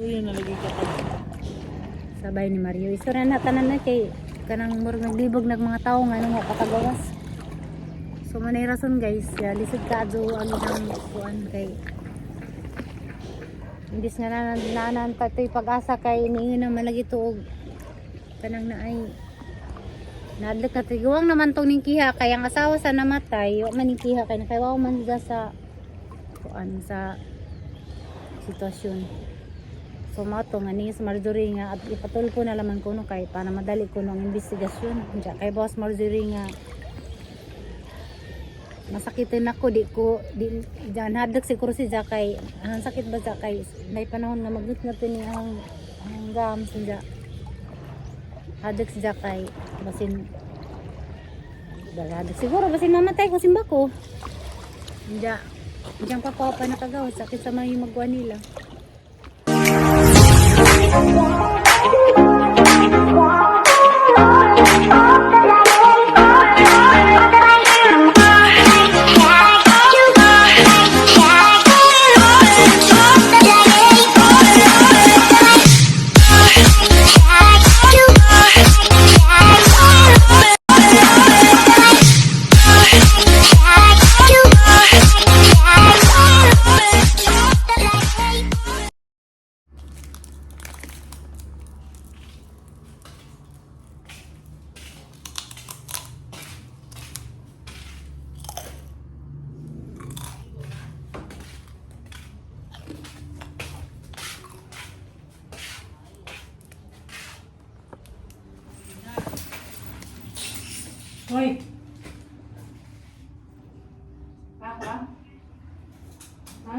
Tuyo na lagi ka pa. Sabay ni Mario. Istorya na tanan na kay kanang murag naglibog nag mga tao nga nung katagawas. So manay rason, guys, ya, lisod ka adto ang ilang kuan kay imbis nga nanan nanan patoy pag-asa kay niingon naman lagi tuog kanang naay nadlak na tiguang naman tong ning kiha kay ang asawa sa namatay wa man ning kiha kay nakaiwaw man siya sa kuan sa sitwasyon. So mao to nga ni sa Marjorie nga at ipatulpo na laman kuno kay para madali kuno ang investigasyon. Diya kay Boss Marjorie nga masakitin ako di ko di diyan hadlok siguro si Jakay ang sakit ba Jakay may panahon nga magnut-nut ni ang gums niya, hadlok si Jakay basin hadlok siguro basin mamatay ko simba ko diya diyan pa pa nakagawa sakit sa may magwa nila. Hoy. Ah, ah. Ha?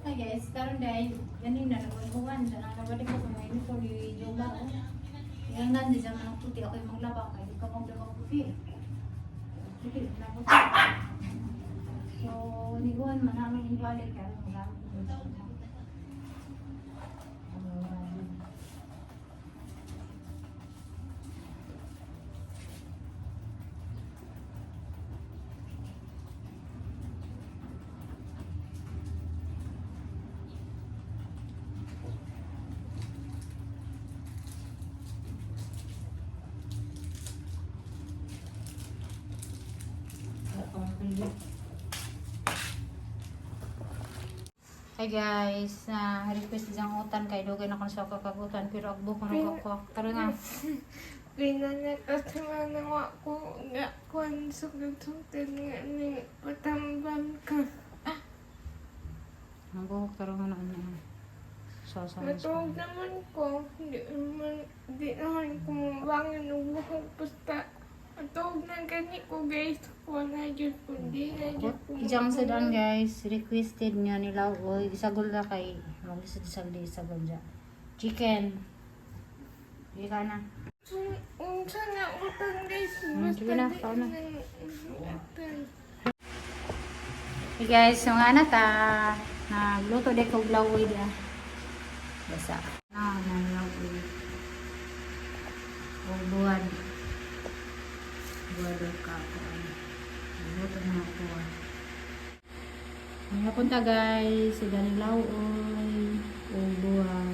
Hi guys, karon dahil ganina nagbubuhan siya nang nabalik ko sa mga uniform ni Joma. Oh. Yang nandi siya manong puti ako yung maglaba kay di ka maglaba puti. Puti na puti. So niguan man namin ibalik kay ano lang. Hi guys, na request diyang utan kay dugay na kon siya kakagutan pero agbo ko nagkakwak. Tara na. Pinanakasama ko nga kwan sa katungtan nga ni patambang ka. Ang buhok karon na ano. So, so, so. Matawag naman ko, di naman kumabangan og buhok basta matawag na gani ko, guys, wala jud ko, di na jud ko. Ijang sedan guys, requested nga nila o isagol na kay maglisod sa di isagol dya. Chicken. Di ka na. So, unsa na utang, guys, Sige basta na, di kaon na. na utang. Hey guys, so nga na ta nagluto de ko lawid ah. Basa. Na na lawid. O buwan. Buwan daw ka ko. Luto na ako. Ah. Mga punta guys, si Dani Lawoy, o buwan.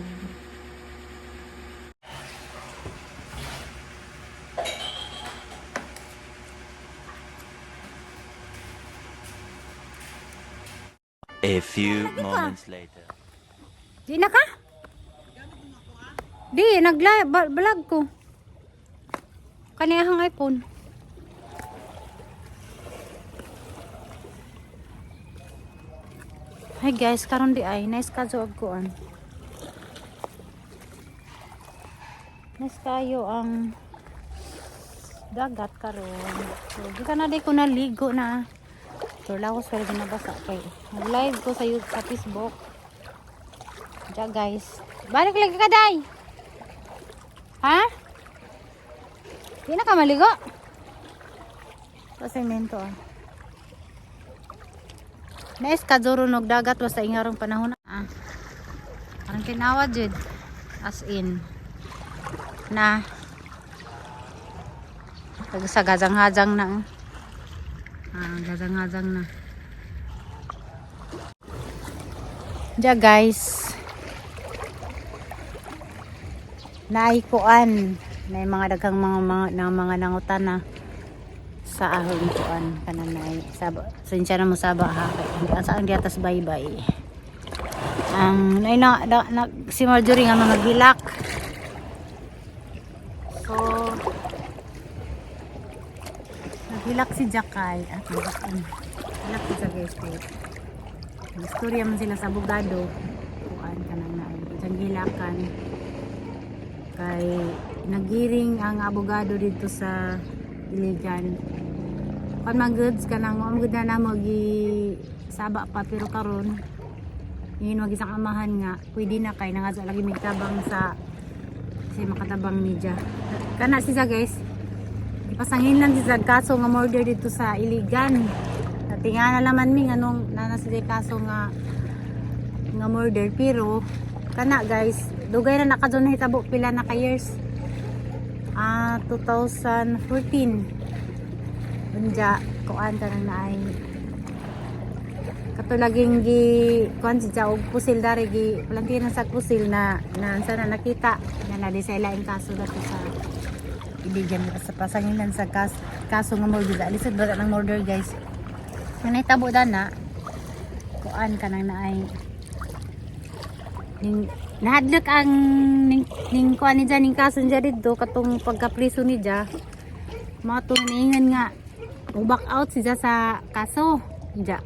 A few moments later. Di na ka? Di, nag-vlog ko. Kaniyahang iPhone. Hi guys, karon di ay nice ka og kuan. Nice kayo ang dagat karon. So, di ka na di ko naligo na. So, lawas pero ginabasa kay. Nag-live ko sa YouTube, sa Facebook. Diya guys, Balik lagi ka, day. Ha? Di na ka maligo? Pasemento ah. Nais ka juro nog dagat basta ingarong panahon ah. Parang tinawa jud. As in. Na. Pag sa gazang-hazang na. Ah. Ah, gazang-hazang na. Diya guys. Naikuan na yung mga daghang mga ng mga nangutan na sa ahong kuan kanan na saba sinsya na mo saba ha kay ang saan diatas bye-bye ang nay na, na, na si Marjorie nga mga gilak. So naghilak si Jakay at nagilak si Jakay kay istorya man sila sa abogado kuan kanang na isang gilakan kay nagiring ang abogado dito sa Iligan kan man goods kanang ang good na namo gi saba pa pero karon yun wag isang amahan nga pwede na kay nangadto lagi migtabang sa kasi makatabang ni Ja kana si Ja guys, ipasangin lang si Ja kaso nga murder dito sa Iligan. Natinga na laman mi nganong nana si Ja kaso nga nga murder pero kana guys dugay na nakadto nahitabo pila na ka years, ah, 2014. Unja kuan ka nang naay katulaging gi kuan si Ja og pusil dari gi plantinan sa pusil na na sana nakita na na di sa ilaing kaso dato sa Iligan sa pasanginan sa kaso nga murder. Lisod ba ng murder guys nga nahitabo dana kuan ka nang naay ning nahadlok ang ning kuan ni Ja ning kaso niya didto katong pagkapriso ni Ja mga niingan nga mo back out si Ja sa kaso ja.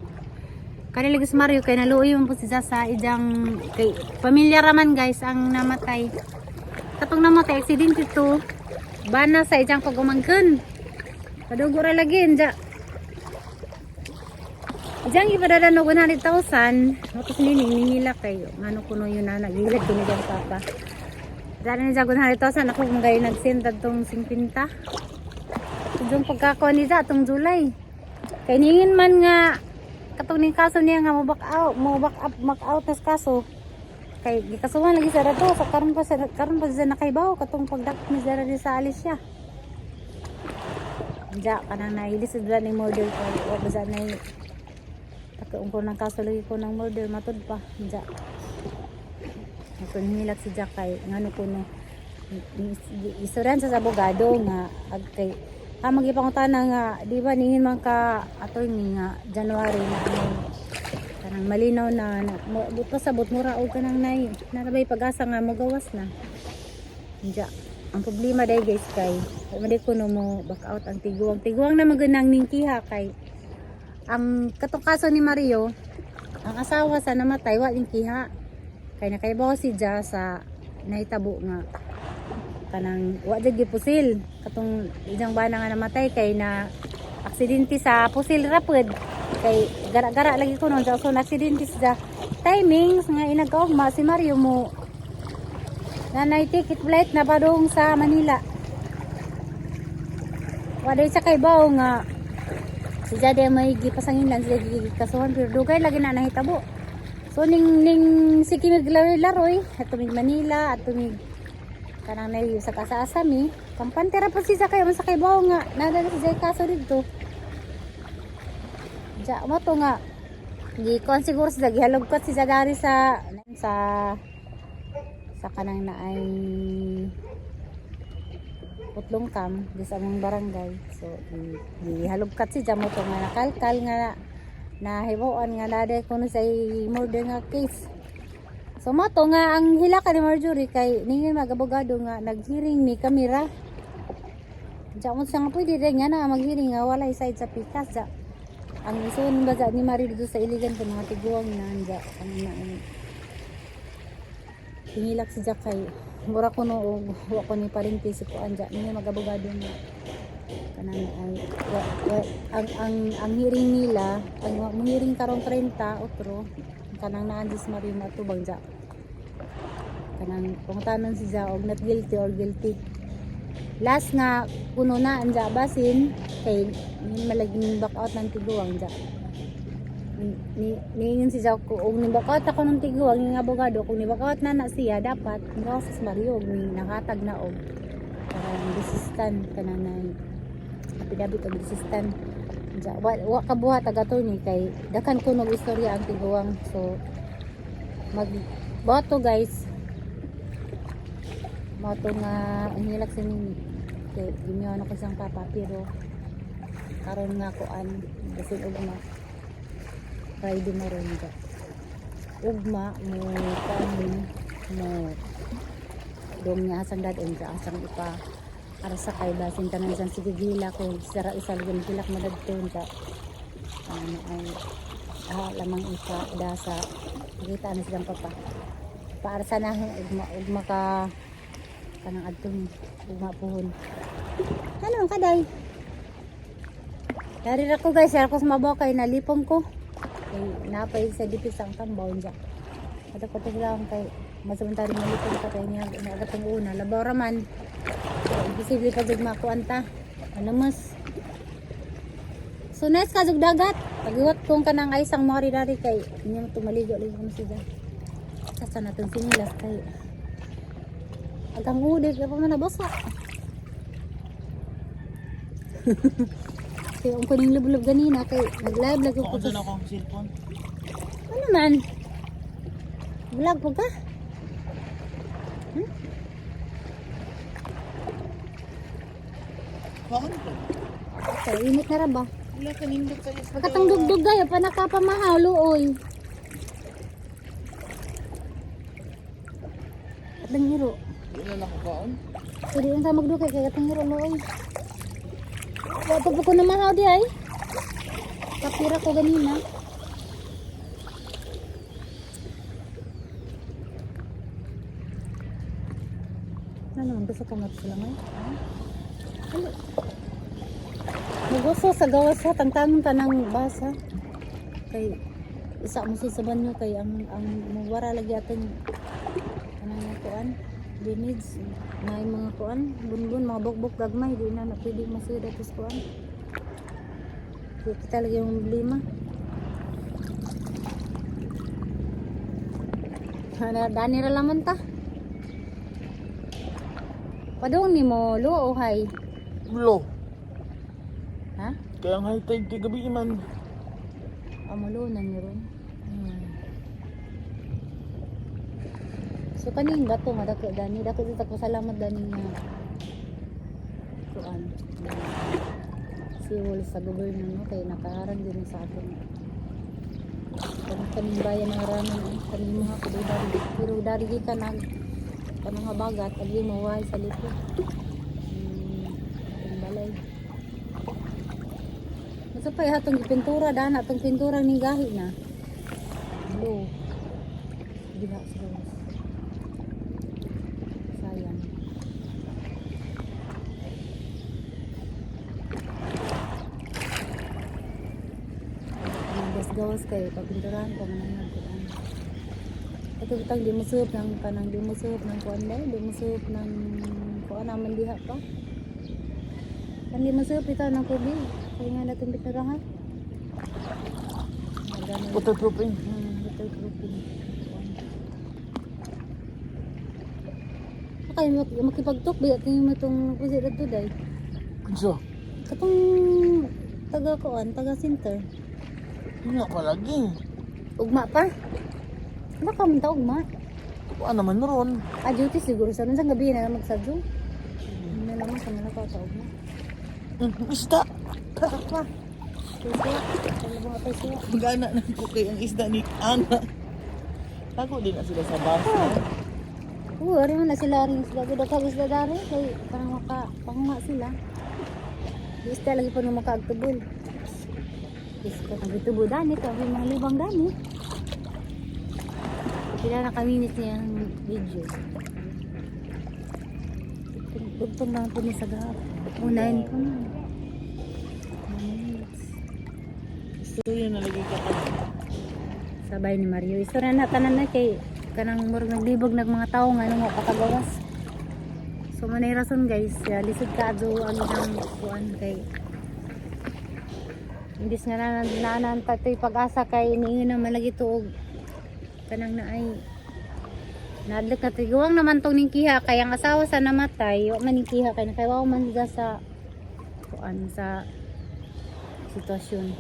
Kanila si Mario kay naluoy man po si Ja sa ijang kay pamilya raman guys ang namatay. Katong namatay aksidente to bana sa ijang pagumangkon. Kadugo ra lagi ja. Ijang ipadala no 100,000. Tapos nining ningila kayo. Ngano kuno yun na nagilad kuno dyan papa. Dali ni Jago 100,000 ako kung gayon nag-send tong 50. Yung pagkakuha ni Ja tong July. Kay ningin man nga katong ning kaso niya nga mo back out, mo back up, back out nas kaso. Kay gikasuhan lagi sa rato sa karon pa siya nakaibaw katong pagdak ni Zara di sa alis siya. Ja kanang nailis sa ning murder kay wa ba sa nay Takiong ko ng kaso lagi ko ng murder matud pa. Ja. Ako nilak si Jack kay ngano ko no isuran sa abogado nga ag kay ah magipangutana nga di ba ningin man ka attorney nga January na ano kanang malinaw na, na mo, but pasabot mura og kanang nay narabay pag-asa nga mogawas na. Ja. Ang problema day guys kay wa man ko no mo back out ang tiguang tiguang na magunang ning kiha kay ang katong kaso ni Mario ang asawa sa namatay wa ning kiha kay nakaibaw si Ja sa nahitabo nga kanang wa jud gipusil katong ijang bana nga namatay kay na aksidente sa pusil ra pud kay gara-gara lagi ko noon so na aksidente sa timings nga inagkaugma si Mario mo nanay ticket flight na padung sa Manila. Wa day sa kaybaw nga si Jade may gipasangin lang sila gikasuhan pero dugay lagi na nahitabo. So ning ning sige mig laroy at tumig Manila at tumig kanang nay sa kasaasa mi kampante ra pa siya kay man sa kaybaw nga nadala si Jay kaso didto. Ja mo to nga gikuan siguro sila gihalugkot si dari sa sa sa kanang naay putlong kam di sa among barangay. So gihalugkat si mo to nga nakalkal nga nahibuan nga naday kuno sa murder nga case. So mo to nga ang hila ka ni Marjorie kay ningin mag-abogado nga naghearing ni kamera. Diya mo siya nga pwede rin nga na maghearing nga walay side sa pikas ja. Ang isuon ba ni Mario dito sa Iligan sa mga tiguang na anja ang na ano. Hingilak si Jack kay mura ko no og wa ko ni parente si kuan ja ningin mag-abogado nga kanang ay wa, ang hearing nila ang mo hearing karong 30 otro kanang naan si Mario matubang ja. Kanang pangutanon si Ja og not guilty or guilty. Last nga kuno na anja basin kay ni malaging back out ng tiguang ja. Ni niingon si Ja ko og ni back out ako ng tiguang yung abogado kung ni back out na na siya dapat gawas sa Mario og ni nakatag na og kanang desistan kanang na affidavit of desistan. Ja, wa kabuhat ag attorney kay dakan kuno og istorya ang tiguang, so mag boto guys, mao to nga ang hilak sa nini kay gimiwan ako siyang papa pero karon nga kuan basin ugma Friday mo ron ga ugma mo kuan mo dong niya asang dad and asang ipa para sa kay basin tanan sang sige gila kay sara isa lagi hilak madadto ka ano ay lamang ipa da sa kita na silang papa para sa na ugma, ugma ka kanang adtong ugma puhon ano ang kaday dari ra ko guys, ra ko sa mabaw kay nalipong ko kay napay sa dipis ang tambaw dya ato ko lang kay masamantari malipong ka kay niya niya atong una labaw ra man. So, imposible pa jud makuan ta ano mas. So nice ka jud dagat. Pagiwat kong kanang ay isang mga dari kay inyo tumaligo lagi ko siya. Sasa natin sinilas kay agang udik pa man nabasa. Kaya ang kuning lublob ganina kay nag-live lagi ko. Ako na akong cellphone. Ano man? Vlog po ka? Bakit ko? Okay, init na ra ba? Wala ka nindot sa isda. Pagkatang dugdug gayo pa nakapamahalo oy. Katang hiro. Wala na ko baon. Pwede lang sa magdukay kay katang hiro lo oy. Wa pa po ko na mahaw di ay. Kapira ko ganina. Ano naman gusto ko nga sila ngayon? Ano? Magusto sa gawas ha, tangtangon tanang basa. Kay isa mo sa banyo kay ang muwara lagi atin kanang mga kuan drainage na yung mga kuan bunbun mga bukbuk gagmay di na na pwede masud atos kuan. Di kita lagi yung problema. Ana dani ra laman ta. Padung ni mo lo hay. Lo. Ha? Kaya ang high tide kay gabi man. Amulo na ni ron. So kaning bato nga dako dani dako dito ko salamat dani nga kuan. Siwol sa gobyerno no kay nakaharang din sa atin. Kanang kaning bayan ng haranan eh, kaning mga kudo dari pero dari gikan nag kanang nga bagat agi maway sa lipo. Atong balay. Masa pa hatong gipintura dana atong pintura ni gahi na. Blue. Diba sa gawas. Sayang. Gawas-gawas kayo pagpinturahan ko man ang kuan. Ito bitang di mo suop ng kanang di mo suop ng kuan ba? Di mo suop ng kuan naman diha pa. Kan di mo suop ito ng tubig. Kaya nga natin pinturahan. Magano. Waterproofing. Waterproofing. Okay, makipagtok ba tingin mo itong kusi dito day. Kinsa? Katong taga kuan, taga center. Nga pa lagi. Ugma pa? Baka man ta ugma. Kuan naman ron. Ah, duty siguro sa sa gabi na magsadyo. Hindi na lang sa mga ka ugma. Isda. Pa. Susi. Ano ba tayo siya? Magana na ko kay ang isda ni Ana. Tago din na sila sa basa. Oo, ari man na sila rin sila. Gud ka isda dari kay parang maka panguha sila. Di isda lagi pa nung makaagtubol. Isko kang gitubo dani ka may mga libang dani. Pila na kami minutes niya ang video. Dugtong lang po ni sa gahap. O, 9 po na. 9 minutes. Istorya na lagi ka pa. Sabay ni Mario. Istorya na tanan na kay Kanang murag naglibog nag mga tao nga nung pakagawas. So manay rason, guys, ya, lisod ka adto ang isang kuan kay imbis nga nanan to'y pag-asa kay niingon naman lagi to og kanang naay nadlok na tiguang naman tong ning kiha kay ang asawa sa namatay wa man ning kiha kay nakaiwaw man siya sa kuan sa sitwasyon.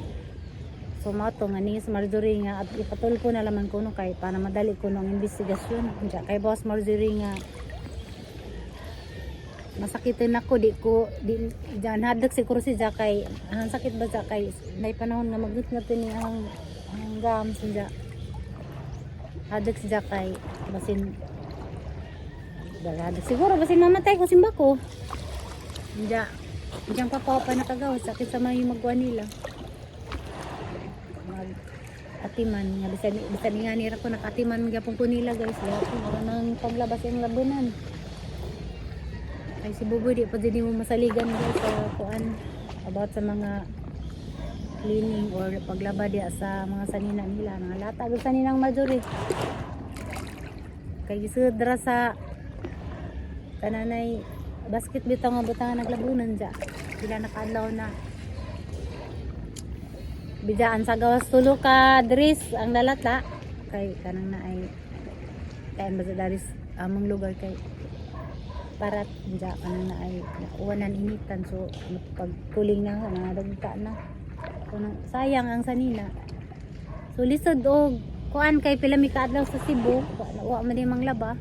So mao to nga ni sa Marjorie nga at ipatulpo na laman kuno kay para madali kuno ang investigasyon. Diya kay Boss Marjorie nga masakitin ako, di ko di diyan hadlok siguro si Jakay, ang sakit ba Jakay nay panahon nga magnut ni ang gams niya, hadlok si Jakay basin hadlok siguro basin mamatay ko simba ko. Diya diyan pa pa nakagawa sakit sa mga magwa nila mag atiman nga bisan bisan nga nira ko nakatiman gyapon ko nila, guys, gyapon wala nang paglabas ang labunan ay si Buboy di pa din mo masaligan, guys, sa kuan about sa mga cleaning or paglaba diya sa mga sanina nila, mga lata sa saninang majori kay gisudra sa kananay basket bitaw nga butangan naglabunan dya sila nakaadlaw na bidaan sa gawas tulo ka dris ang lalata kay kanang na ay kay ba sa daris among lugar kay parat dya kanang na ay nakuha initan, so pagkuling na mga na. So, sayang ang sanina, so lisod og kuan kay pila mi kaadlaw sa Cebu wa, wa man di manglaba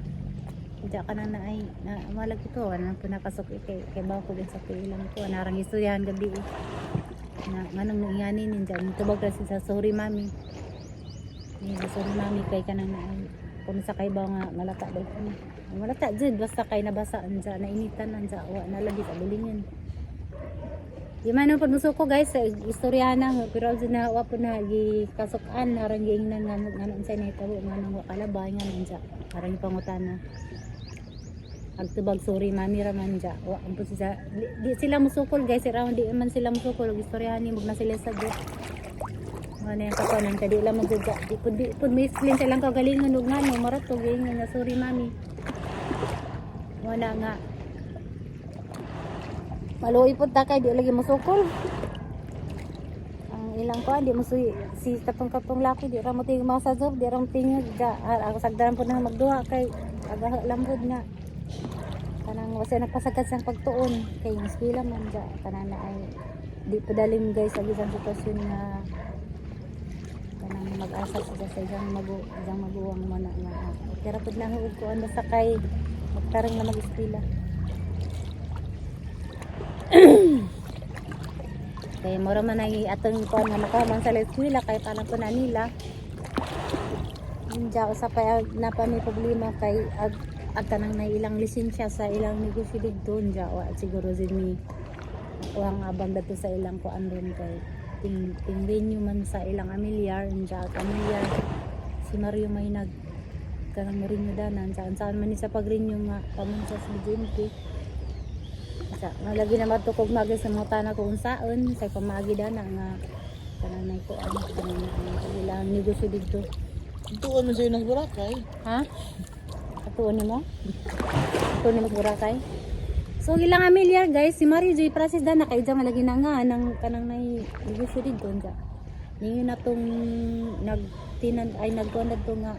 dya ka na na ay na malag ito wala nang pinakasok kay kay ba ko sa ilang ko narang istoryahan gabi eh. Na nganong nangyani ninja tubag ra sa sorry mami ni sorry mami kay kanang na ay kung sa kay ba nga malata daw ko malata jud basta kay nabasa anja nainitan anja wa na lagi sa bulingan. Di man ang pagmusuko, guys, sa istorya na pero jud na wa po na gikasukan arang giingnan nga nga unsay nahitabo nga nang wa kalabay nga anja arang ipangutana agtubag sorry mami ra man dya wa ang po sila di sila musukol, guys, around di man sila musukol og istoryahan ni na sila sa jud nga na yung kapanan ka di lang magdudya di pud may explain sa ilang kagalingon og ngano marato giingon nga sorry mami wala nga maluoy pud ta kay di lagi musukol ang ilang ko di musuy si katong katong laki di ra mo tingog masa job di ra mo tingog ga ako sagdaran pud na magduha kay aga lambod nga kanang wasa nagpasagad sa pagtuon kay yung eskwela man dya kanan na ay di pa dalim, guys, ang isang sitwasyon nga kanang mag-asa sila sa isang maguwang mo na nga okay ra pud lang og kuan basta kay magtarong na mag-eskwela kay mura man ay atong kuan nga makahuman sa eskwela kay parang po na nila. Hindi usa pa na pa may problema kay ag kanang na ilang lisensya sa ilang negosyo didto nja wa siguro din mi nakuhang abang dato sa ilang kuan ron kay ting ting renew man sa ilang amilyar nja amilyar si Mario may nag kanang mo renew danan saan saan man ni sa pag-renew nga paman sa BGMP sa malagi na matukog magi sa mga tanak kung unsaon sa pamagi dana nga kanang nay kuan kanang ang ilang negosyo didto. Tuon man sa'yo ng Boracay. Ha? Atuon nimo? Atuon nimo sa Boracay? So ilang amilyar, guys, si Mario Joy Francis dana kay dyan malagi na nga nang kanang nay negosyo didto nja. Ninyo na tong nagtinan ay nagkuan na to nga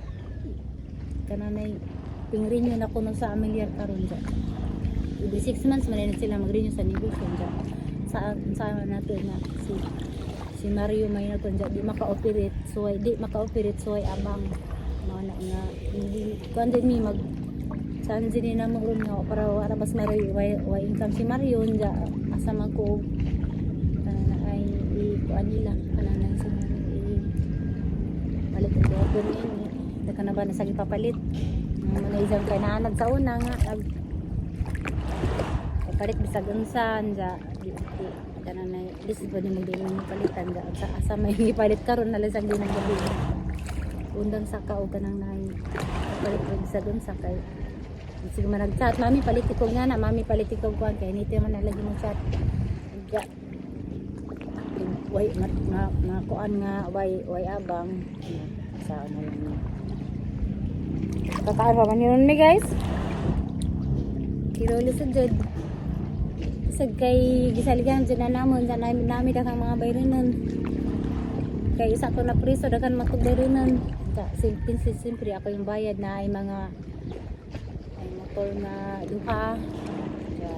kanang nay ping-renew na kuno sa amilyar karon dya. Every 6 months man na sila mag-renew sa negosyo dya. Sa nato na si si Mario may na dya di maka-operate, so ay di maka-operate, so ay abang mao na nga hindi kuan din mi mag saan din na mo ron nga para wala bas Mario way income si Mario nja asa man ko og kanang na ay i kuan nila kanang na sa i palit ang open ini da ka na ba na sa ipapalit nga mo na isang kay naanad sa una nga ag papalit bisag unsa nja di di kanang na this is pwede mo di mo palitan nja sa asa may ipalit karon na lang di nang gabi undang sa ka o kanang nay papalit og bisag unsa kay sige man nag-chat, "Mami, palit ko nga na, mami, palit ko kuan," kay nito man na lagi mo chat ja way ma, ma, kuan nga way way abang sa ano lang. Kakaon pa man yun mi, guys. Pero lisod jud. Lisod kay gisaligan jud na namon sa nami nami daghang mga bayronon. Kay isa ko na priso, daghan matug bayronon. Sa simple, siyempre ako yung bayad na ay mga ay motor na duha. Kaya,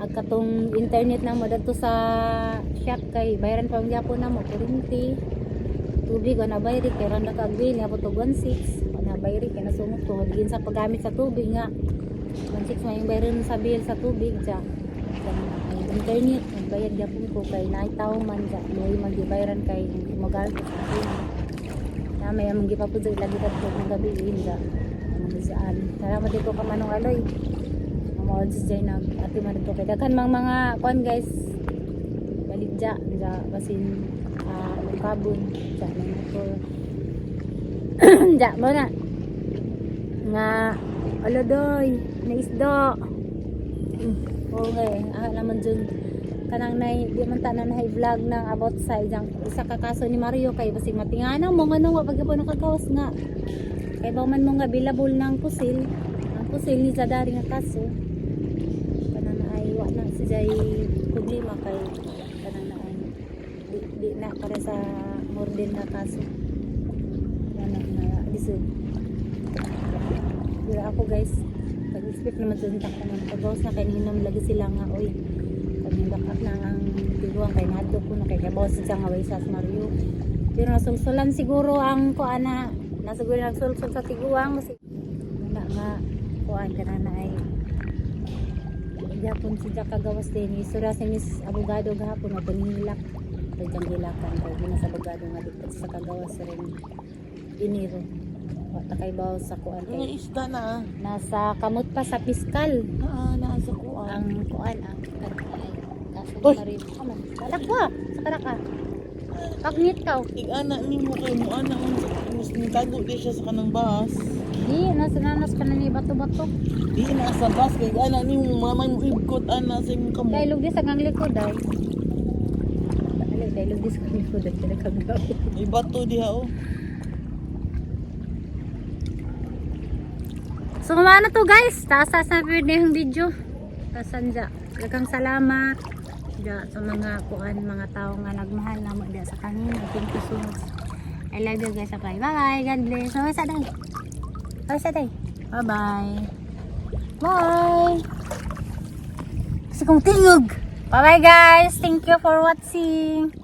ag katong internet na mo dadto sa shop kay bayaran pa ang gyapon na mo kuryente, tubig wala bayri kay ran nakaagbil niya to 16 wala bayri kay nasungok to digin sa paggamit sa tubig nga 16 may yung bayaran sa bill sa tubig ja. Ang internet nagbayad gyapon ko kay naay tawo man ja luoy magibayaran kay mogamit ko sa tubig na may among gipapudyo lagi kadto kung gabi ja among gisaan. Salamat dito ka Manong Aloy. Mga odds dyan nag ati man dito kay daghan mang mga kuan, guys, baligya ja basin lukabon ja may motor ja mo na nga alodoy na isdo. Okay, naman dun kanang nay di man ta na vlog ng about sa isang isa ka kaso ni Mario kay basig matingana mo nga wa pag nakagawas nga kay ba man mo nga available ng pusil, ang pusil ni Zadari nga kaso kanang na ay wa na si Jay problema kay kanang na ay di na para sa murder nga kaso kanang na lisod. Pero ako, guys, pag-expect naman dun ta ko nga pagawas na kay ninom lagi sila nga oy kami back up na ang tiguang kay nadto ko na kay kabawas siya nga way sa Mario, pero nasulsulan siguro ang kuan na nasiguro nagsulsul sa tiguang kasi wala nga kuan ka na ay gapon si Jack kagawas din isura si Miss Abogado gahapon mapanihilak padyang gilakan kay ginas abogado nga dito sa kagawas rin Enero wa ta kay baw sa kuan Nga kay isda na ah. nasa kamot pa sa piskal. Naa, naa sa kuan. Ang kuan ang ay kaso Uy! pa rin kaman kalak sa karaka kagnit ka. Ig-ana nimo kay mo ana man sa mas nitago di siya sa kanang bus. Di nasa nanas pa na ni bato-bato. Di na sa bus kay ana nimo mamay mo ibgot ana sa imong kamot. Kay lugdi sa kang likod ay. Ali kay lugdi sa kang likod ay kaya kagaw. May bato diha oh. So kumana to, guys. Taas na pwede na yung video. Tasan dya. Daghang salamat dya sa mga kuan mga tao nga nagmahal na mo dya sa kanina. Thank you so much. I love you guys. Bye bye. God bless. Bye sa day. Bye sa day. Bye bye. Bye. Kasi kong tingog. Bye bye, guys. Thank you for watching.